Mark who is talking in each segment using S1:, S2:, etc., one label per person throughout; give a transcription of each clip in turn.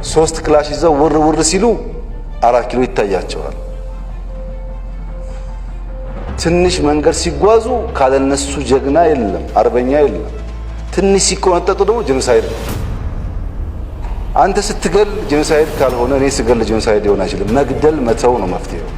S1: ሶስት ክላሽ ይዘው ውር ውር ሲሉ 4 ኪሎ ይታያቸዋል። ትንሽ መንገድ ሲጓዙ ካለነሱ ጀግና የለም፣ አርበኛ የለም። ትንሽ ሲቆነጠጡ ደግሞ genocide ነው። አንተ ስትገል genocide ካልሆነ እኔ ስገል genocide ሊሆን አይችልም። መግደል መተው ነው መፍትሄው።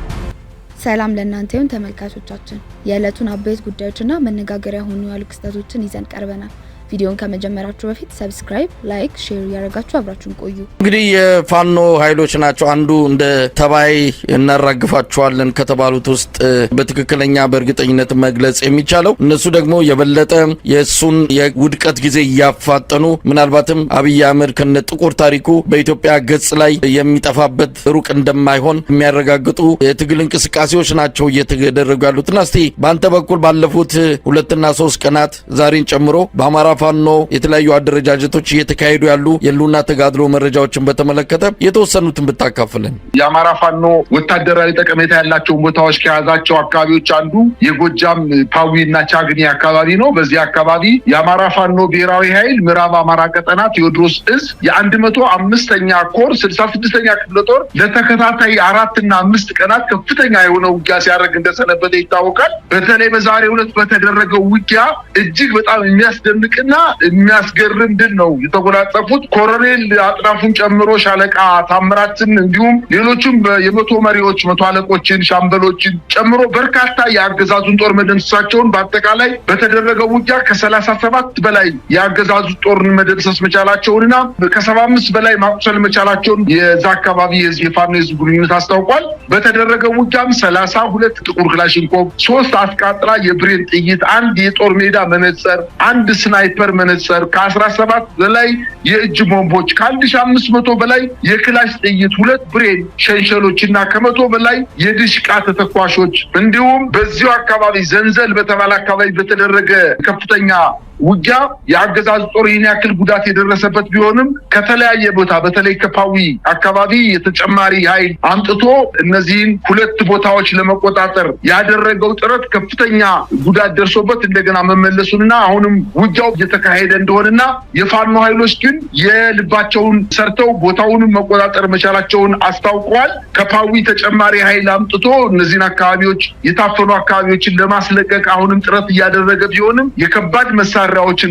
S2: ሰላም ለእናንተ ይሁን ተመልካቾቻችን። የዕለቱን አበይት ጉዳዮችና መነጋገሪያ ሆኑ ያሉ ክስተቶችን ይዘን ቀርበናል። ቪዲዮን ከመጀመራችሁ በፊት subscribe፣ like፣ share እያደረጋችሁ አብራችሁን ቆዩ።
S3: እንግዲህ የፋኖ ኃይሎች ናቸው። አንዱ እንደ ተባይ እናራግፋቸዋለን ከተባሉት ውስጥ በትክክለኛ በእርግጠኝነት መግለጽ የሚቻለው እነሱ ደግሞ የበለጠ የእሱን የውድቀት ጊዜ እያፋጠኑ ምናልባትም አብይ አህመድ ከነ ጥቁር ታሪኩ በኢትዮጵያ ገጽ ላይ የሚጠፋበት ሩቅ እንደማይሆን የሚያረጋግጡ የትግል እንቅስቃሴዎች ናቸው እየተደረጉ ያሉትና እስቲ በአንተ በኩል ባለፉት 2ና 3 ቀናት ዛሬን ጨምሮ በአማራ ፋኖ የተለያዩ አደረጃጀቶች እየተካሄዱ ያሉ የህልውና ተጋድሎ መረጃዎችን በተመለከተ የተወሰኑትን ብታካፍለን።
S4: የአማራ ፋኖ ወታደራዊ ጠቀሜታ ያላቸውን ቦታዎች ከያዛቸው አካባቢዎች አንዱ የጎጃም ፓዊ እና ቻግኒ አካባቢ ነው። በዚህ አካባቢ የአማራ ፋኖ ብሔራዊ ኃይል ምዕራብ አማራ ቀጠና ቴዎድሮስ እዝ የ105ኛ ኮር 66ኛ ክፍለ ጦር ለተከታታይ 4 እና 5 ቀናት ከፍተኛ የሆነ ውጊያ ሲያደርግ እንደሰነበተ ይታወቃል። በተለይ በዛሬው ዕለት በተደረገው ውጊያ እጅግ በጣም የሚያስደንቅና የሚያስገርም ድል ነው የተጎናጸፉት። ኮሎኔል አጥናፉን ጨምሮ ሻለቃ ታምራትን እንዲሁም ሌሎቹም የመቶ መሪዎች መቶ አለቆችን፣ ሻምበሎችን ጨምሮ በርካታ የአገዛዙን ጦር መደምሰሳቸውን፣ በአጠቃላይ በተደረገው ውጊያ ከ37 በላይ የአገዛዙ ጦርን መደምሰስ መቻላቸውንና ከ75 በላይ ማቁሰል መቻላቸውን የዛ አካባቢ የፋኖ የህዝብ ግንኙነት አስታውቋል። በተደረገው ውጊያም 32 ጥቁር ክላሽንኮቭ፣ ሶስት አስቃጥላ የብሬን ጥይት፣ አንድ የጦር ሜዳ መነጽር፣ አንድ sniper መነጽር፣ ከ17 በላይ የእጅ ቦምቦች፣ ከ1500 በላይ የክላሽ ጥይት፣ ሁለት ብሬን ሸንሸሎች እና ከ100 በላይ የድሽቃ ተተኳሾች፣ እንዲሁም በዚሁ አካባቢ ዘንዘል በተባለ አካባቢ በተደረገ ከፍተኛ ውጊያ የአገዛዙ ጦር ይህን ያክል ጉዳት የደረሰበት ቢሆንም ከተለያየ ቦታ በተለይ ከፓዊ አካባቢ የተጨማሪ ኃይል አምጥቶ እነዚህን ሁለት ቦታዎች ለመቆጣጠር ያደረገው ጥረት ከፍተኛ ጉዳት ደርሶበት እንደገና መመለሱንና አሁንም ውጊያው እየተካሄደ እንደሆነና የፋኖ ኃይሎች ግን የልባቸውን ሰርተው ቦታውንም መቆጣጠር መቻላቸውን አስታውቀዋል። ከፓዊ ተጨማሪ ኃይል አምጥቶ እነዚህን አካባቢዎች የታፈኑ አካባቢዎችን ለማስለቀቅ አሁንም ጥረት እያደረገ ቢሆንም የከባድ መሳሪያዎችን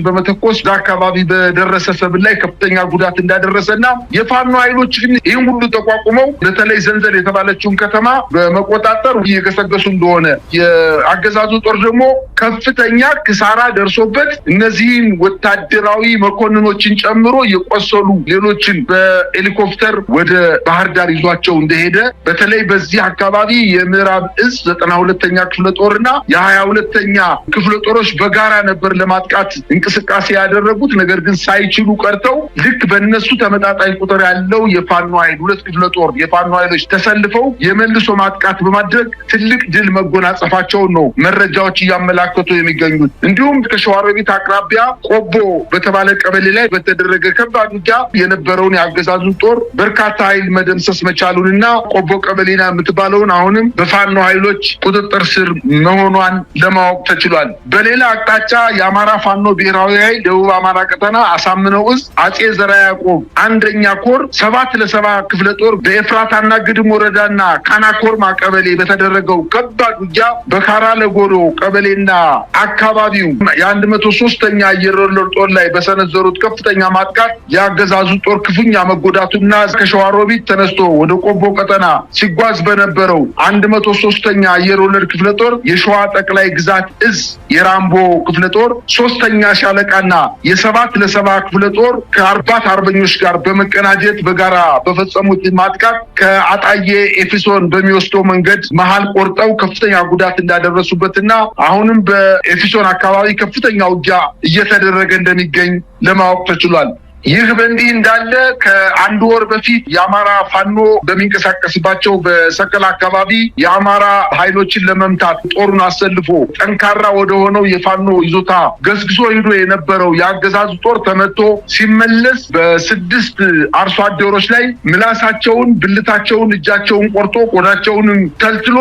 S4: በመተኮስ አካባቢ በደረሰ ሰብል ላይ ከፍተኛ ጉዳት እንዳደረሰና የፋኖ ኃይሎች ግን ይህን ሁሉ ተቋቁመው በተለይ ዘንዘል የተባለችውን ከተማ በመቆጣጠር እየገሰገሱ እንደሆነ፣ የአገዛዙ ጦር ደግሞ ከፍተኛ ክሳራ ደርሶበት እነዚህን ወታደራዊ መኮንኖችን ጨምሮ የቆሰሉ ሌሎችን በሄሊኮፕተር ወደ ባህር ዳር ይዟቸው እንደሄደ፣ በተለይ በዚህ አካባቢ የምዕራብ እዝ 92ኛ ክፍለ ጦርና የ22ኛ ክፍለ ጦሮች በጋራ ነበር ለማጥቃት እንቅስቃሴ ያደረጉት። ነገር ግን ሳይችሉ ቀርተው ልክ በእነሱ ተመጣጣኝ ቁጥር ያለው የፋኖ ኃይል ሁለት ክፍለ ጦር የፋኖ ኃይሎች ተሰልፈው የመልሶ ማጥቃት በማድረግ ትልቅ ድል መጎናጸፋቸውን ነው መረጃዎች እያመላከቱ የሚገኙት። እንዲሁም ከሸዋሮቢት አቅራቢያ ቆቦ በተባለ ቀበሌ ላይ በተደረገ ከባድ ውጊያ የነበረውን የአገዛዙን ጦር በርካታ ኃይል መደምሰስ መቻሉንና ቆቦ ቀበሌና የምትባለውን አሁንም በፋኖ ኃይሎች ቁጥጥር ስር መሆኗን ለማወቅ ተችሏል። በሌላ አቅጣጫ የአማራ ፋኖ ብሔራዊ ኃይል ደቡብ አማራ ቀጠና አሳምነው እዝ አጼ ዘርዓ ያዕቆብ አንደኛ ኮር 7-7 ክፍለ ጦር በኤፍራታና ግድም ወረዳና ካናኮርማ ቀበሌ በተደረገው ከባድ ውጊያ በካራ ለጎዶ ቀበሌና አካባቢው የ103ኛ አየር ወለድ ጦር ላይ በሰነዘሩት ከፍተኛ ማጥቃት የአገዛዙ ጦር ክፉኛ መጎዳቱና ከሸዋሮቢት ተነስቶ ወደ ቆቦ ቀጠና ሲጓዝ በነበረው 103ኛ አየር ወለድ ክፍለ ጦር የሸዋ ጠቅላይ ግዛት እዝ የራምቦ ክፍለ ጦር ሶስተኛ ሻለቃና የ7-7 ክፍለ ጦር ከአርባት አርበኞች ጋር በመቀናጀት በጋራ በፈጸሙት ማጥቃት ከአጣዬ ኤፌሶን በሚወስደው መንገድ መሀል ቆርጠው ከፍተኛ ጉዳት እንዳደረሱበትና አሁንም በኤፌሶን አካባቢ ከፍተኛ ውጊያ እየተደረገ እንደሚገኝ ለማወቅ ተችሏል። ይህ በእንዲህ እንዳለ ከአንድ ወር በፊት የአማራ ፋኖ በሚንቀሳቀስባቸው በሰቀላ አካባቢ የአማራ ኃይሎችን ለመምታት ጦሩን አሰልፎ ጠንካራ ወደሆነው የፋኖ ይዞታ ገስግሶ ሂዶ የነበረው የአገዛዙ ጦር ተመቶ ሲመለስ በስድስት አርሶ አደሮች ላይ ምላሳቸውን፣ ብልታቸውን፣ እጃቸውን ቆርጦ ቆዳቸውንም ተልትሎ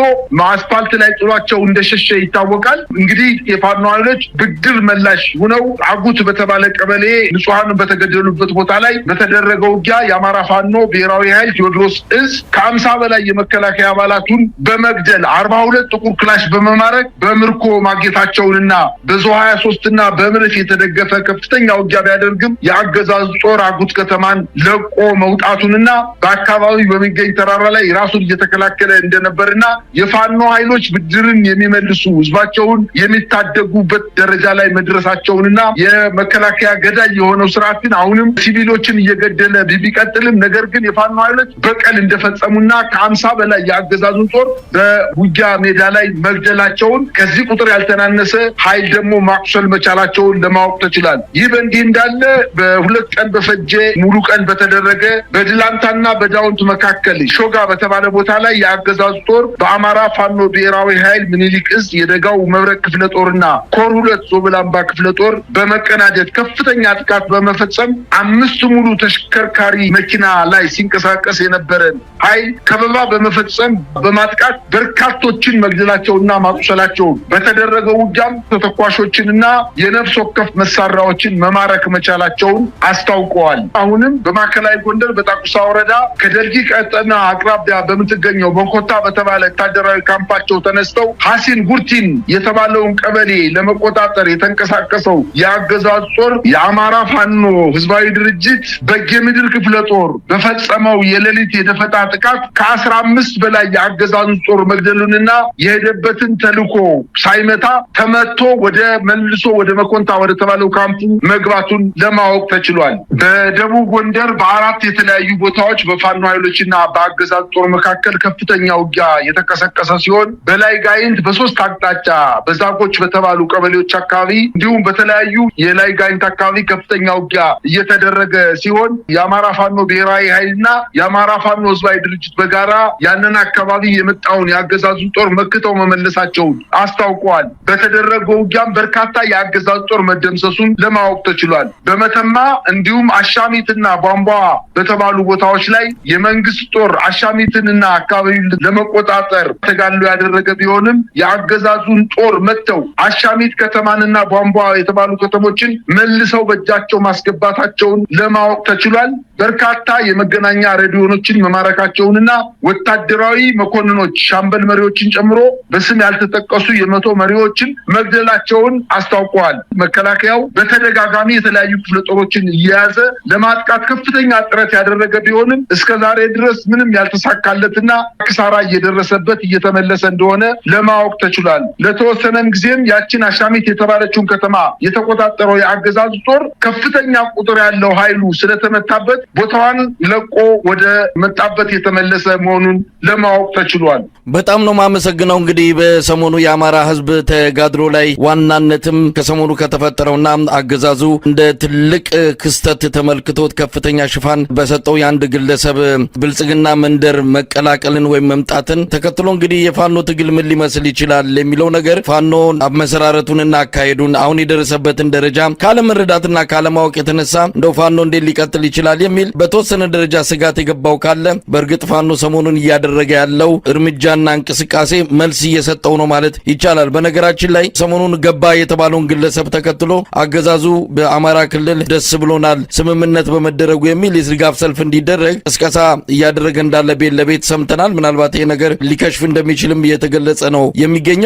S4: አስፓልት ላይ ጥሏቸው እንደሸሸ ይታወቃል። እንግዲህ የፋኖ ኃይሎች ብድር መላሽ ሁነው አጉት በተባለ ቀበሌ ንጹሐን በተገደሉ ባሉበት ቦታ ላይ በተደረገው ውጊያ የአማራ ፋኖ ብሔራዊ ኃይል ቴዎድሮስ እዝ ከ50 በላይ የመከላከያ አባላቱን በመግደል 42 ጥቁር ክላሽ በመማረክ በምርኮ ማግኘታቸውንና በዙ 23 እና በምርፍ የተደገፈ ከፍተኛ ውጊያ ቢያደርግም የአገዛዙ ጦር አጉት ከተማን ለቆ መውጣቱንና በአካባቢው በሚገኝ ተራራ ላይ ራሱን እየተከላከለ እንደነበርና የፋኖ ኃይሎች ብድርን የሚመልሱ ህዝባቸውን የሚታደጉበት ደረጃ ላይ መድረሳቸውንና የመከላከያ ገዳይ የሆነው ስርዓት ግን አሁንም ሲቪሎችን እየገደለ ቢቀጥልም ነገር ግን የፋኖ ኃይሎች በቀል እንደፈጸሙና ከ50 በላይ የአገዛዙን ጦር በውጊያ ሜዳ ላይ መግደላቸውን ከዚህ ቁጥር ያልተናነሰ ኃይል ደግሞ ማቁሰል መቻላቸውን ለማወቅ ተችሏል። ይህ በእንዲህ እንዳለ በ2 ቀን በፈጀ ሙሉ ቀን በተደረገ በድላንታና በዳውንት መካከል ሾጋ በተባለ ቦታ ላይ የአገዛዙ ጦር በአማራ ፋኖ ብሔራዊ ኃይል ምኒልክ እዝ የደጋው መብረቅ ክፍለ ጦርና ኮር 2 ዞብላምባ ክፍለ ጦር በመቀናጀት ከፍተኛ ጥቃት በመፈጸም 5 ሙሉ ተሽከርካሪ መኪና ላይ ሲንቀሳቀስ የነበረን ኃይል ከበባ በመፈጸም በማጥቃት በርካቶችን መግደላቸውና ማቁሰላቸውን በተደረገው ውጊያም ተተኳሾችንና የነፍስ ወከፍ መሳሪያዎችን መማረክ መቻላቸውን አስታውቀዋል። አሁንም በማዕከላዊ ጎንደር በጣቁሳ ወረዳ ከደልጊ ቀጠና አቅራቢያ በምትገኘው በኮታ በተባለ ወታደራዊ ካምፓቸው ተነስተው ሐሲን ጉርቲን የተባለውን ቀበሌ ለመቆጣጠር የተንቀሳቀሰው የአገዛዙ ጦር የአማራ ፋኖ ህዝባዊ ድርጅት በጌምድር ክፍለ ጦር በፈጸመው የሌሊት የደፈጣ ጥቃት ከ15 በላይ የአገዛዙ ጦር መግደሉንና የሄደበትን ተልኮ ሳይመታ ተመቶ ወደ መልሶ ወደ መኮንታ ወደ ተባለው ካምፑ መግባቱን ለማወቅ ተችሏል። በደቡብ ጎንደር በ4 የተለያዩ ቦታዎች በፋኖ ኃይሎችና በአገዛዙ ጦር መካከል ከፍተኛ ውጊያ የተቀሰቀሰ ሲሆን በላይ ጋይንት በ3 አቅጣጫ በዛጎች በተባሉ ቀበሌዎች አካባቢ እንዲሁም በተለያዩ የላይ ጋይንት አካባቢ ከፍተኛ ውጊያ እየተደረገ ሲሆን የአማራ ፋኖ ብሔራዊ ኃይልና የአማራ ፋኖ ህዝባዊ ድርጅት በጋራ ያንን አካባቢ የመጣውን የአገዛዙ ጦር መክተው መመለሳቸውን አስታውቀዋል። በተደረገው ውጊያም በርካታ የአገዛዙ ጦር መደምሰሱን ለማወቅ ተችሏል። በመተማ እንዲሁም አሻሚትና ቧንቧ በተባሉ ቦታዎች ላይ የመንግስት ጦር አሻሚትንና አካባቢውን ለመቆጣጠር ተጋድሎ ያደረገ ቢሆንም የአገዛዙን ጦር መጥተው አሻሚት ከተማንና ቧንቧ የተባሉ ከተሞችን መልሰው በእጃቸው ማስገባታቸውን ለማወቅ ተችሏል። በርካታ የመገናኛ ሬዲዮኖችን መማረካቸውንና ወታደራዊ መኮንኖች ሻምበል መሪዎችን ጨምሮ በስም ያልተጠቀሱ የመቶ መሪዎችን መግደላቸውን አስታውቀዋል። መከላከያው በተደጋጋሚ የተለያዩ ክፍለ ጦሮችን እየያዘ ለማጥቃት ከፍተኛ ጥረት ያደረገ ቢሆንም እስከዛሬ ድረስ ምንም ያልተሳካለትና ኪሳራ እየደረሰበት እየተመለሰ እንደሆነ ለማወቅ ተችሏል። ለተወሰነም ጊዜም ያችን አሻሚት የተባለችውን ከተማ የተቆጣጠረው የአገዛዙ ጦር ከፍተኛ ቁጥር ያለው ኃይሉ ስለተመታበት ቦታዋን ለቆ ወደ መጣበት የተመለሰ መሆኑን ለማወቅ ተችሏል።
S3: በጣም ነው ማመሰግነው። እንግዲህ በሰሞኑ የአማራ ሕዝብ ተጋድሎ ላይ ዋናነትም ከሰሞኑ ከተፈጠረውና አገዛዙ እንደ ትልቅ ክስተት ተመልክቶት ከፍተኛ ሽፋን በሰጠው የአንድ ግለሰብ ብልጽግና መንደር መቀላቀልን ወይም መምጣትን ተከትሎ እንግዲህ የፋኖ ትግል ምን ሊመስል ይችላል የሚለው ነገር ፋኖ አመሰራረቱንና አካሄዱን አሁን የደረሰበትን ደረጃ ካለመረዳትና ካለማወቅ የተነሳ እንደው ፋኖ እንዴት ሊቀጥል ይችላል የሚል በተወሰነ ደረጃ ስጋት የገባው ካለ በእርግጥ ፋኖ ሰሞኑን እያደረገ ያለው እርምጃና እንቅስቃሴ መልስ እየሰጠው ነው ማለት ይቻላል። በነገራችን ላይ ሰሞኑን ገባ የተባለውን ግለሰብ ተከትሎ አገዛዙ በአማራ ክልል ደስ ብሎናል ስምምነት በመደረጉ የሚል የድጋፍ ሰልፍ እንዲደረግ ቅስቀሳ እያደረገ እንዳለ ቤት ለቤት ሰምተናል። ምናልባት ይሄ ነገር ሊከሽፍ እንደሚችልም እየተገለጸ ነው የሚገኘው።